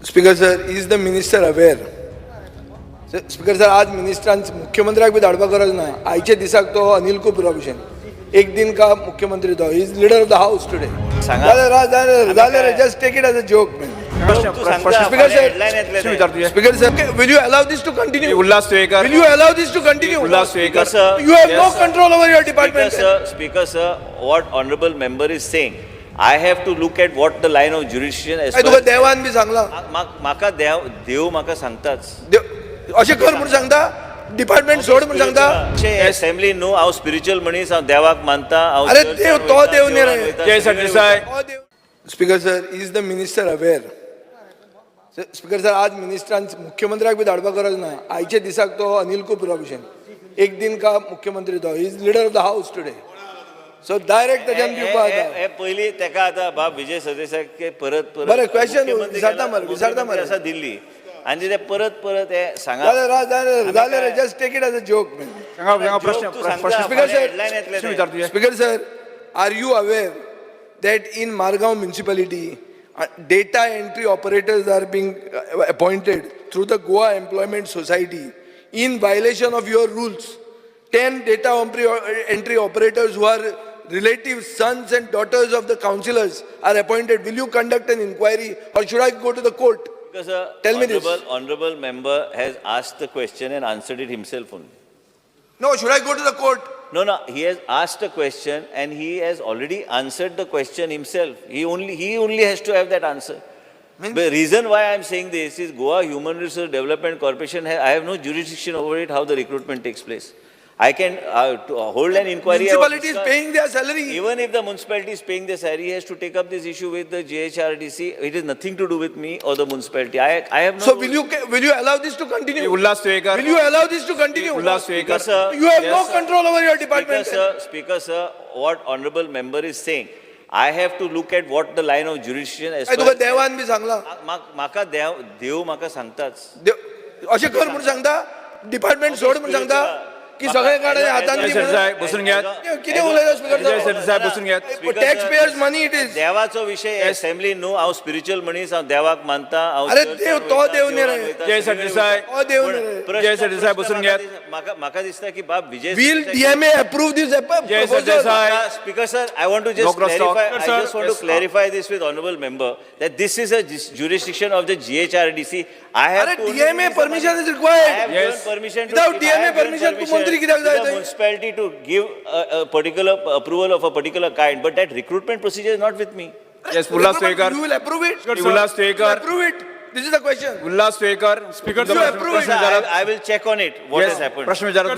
Speaker sir, is the minister aware? Speaker sir, आज मिनिस्टरान मुख्यमंत्र्याक बी धाडपाक गरज ना. आयच्या दिसाक तो अनिल कपूरा भशेन एक दिन का मुख्यमंत्री तो is leader of the house today. सांगा. जालें जालें जालें रे, just take it as a joke. प्रश्न तू सांगता, प्रश्न Speaker sir. Headline येतले प्रश्न ते. विचार तुझे. Speaker sir, will you allow this to continue? Ulhas Tuyenkar. Will you allow this to continue? Ulhas Tuyenkar. Speaker sir, You have no yes. control over your Speaker department. sir, Speaker sir, what honorable member is saying, I have to look at what the line of jurisdiction as काय far तुका देवान बी सांगला? म्हाका देव देव म्हाका सांगताच. अशें कर म्हूण सांगता, डिपार्टमेंट सोड म्हूण सांगता. असेंब्ली न्हू, हांव स्पिरिच्युअल मनीस, हांव देवाक मानता. हांव अरे चर्चान देव, तो वयता, देव न्ही रे. देवळान वयता, जय सगळीकडे Sardesai. Speaker sir, is the minister aware? Speaker sir, आज मिनिस्टरान मुख्यमंत्र्याक बी धाडपाक गरज ना. आयच्या दिसाक तो अनिल कपूरा भशेन एक दिन का मुख्यमंत्री तो is leader of the house today, so direct ताज्यान दिवपा हे- हे आतां. हे पयली तेका आतां बाब विजय सरदेसाय परत परत बरें, question मुख्यमंत्री विचारता केला, मरे, विचारता मुख्यमंत्री मरे. आसा दिल्ली आनी ते परत परत हे सांगा. जालें जालें जालें रे, just take it as a joke. सांगा सांगा, प्रश्न तू सांगता, प्रश्न Speaker sir. Headline येतले प्रश्न ते. विचार तुझे. Speaker sir, are you aware that in Margao municipality, data entry operators are being appointed through the Goa Employment Society in violation of your rules? 10 data entry operators who are relatives, sons and daughters of the councillors are appointed. Will you conduct an inquiry or should I go to the court? Speaker sir, Tell me this. Honorable member has asked the question and answered it himself only. No, should I go to the court? No, he has asked a question and he has already answered the question himself. He only has to have that answer. The reason why I am saying this is Goa Human Resource Development Corporation, I have no jurisdiction over it, how the recruitment takes place. I can to hold an inquiry. I will Municipality is discuss. paying their salary. Even if the municipality is paying the salary, he has to take up this issue with the GHRDC. It is nothing to do with me or the municipality. I have no. So will you allow this to continue? Ulhas Tuyenkar. Will you allow this to continue? Ulhas Speaker Tuyenkar. sir, You have no yes, sir. control over your Speaker department. sir, Speaker sir, what honorable member is saying, I have to look at what the line of jurisdiction as काय far तुका देवान बी सांगला? म्हाका देव देव म्हाका सांगताच. देव अशें कर म्हूण सांगता, डिपार्टमेंट सोड म्हूण सांगता की सगळे काड आनी हातान दी जय म्हणून. सरदेसाय, बसून घेयात. कितें उलयता स्पीकर जय सरदेसाय, बसून घेयात. Tax payers money it is. देवाचो विशय असेंब्ली न्हू, हांव स्पिरिच्युअल मनीस, हांव देवाक मानता. हांव अरे चर्चान देव, तो वयता, देव न्ही रे. देवळान वयता, जय सगळीकडे सरदेसाय. वयता. तो देव पण न्ही रे. जय सरदेसाय, प्रश्न बसून म्हाका घेयात. म्हाका दिसता की बाब Vijay Will DMA approve this Jai proposal? Sardesai. Speaker sir, I want to No just cross talk. clarify, I Sir, just want to yes. clarify this with honorable member that this is a jurisdiction of the GHRDC. I have अरे to only DMA release the permission money. Is required. I have given Yes. permission to. Without if I DMA have given permission, तू मंत्री कित्याक to जाय the थंय? municipality to give a particular approval of a particular kind, but that recruitment procedure is not with me. Yes, Ulhas Tuyenkar. You will approve it? Ulhas Tuyenkar. Approve it? This is the question. Ulhas Tuyenkar. Speaker, You approve it. प्रश्न Sir, विचारात. I will check on it, what Yes, has happened. प्रश्न विचारात.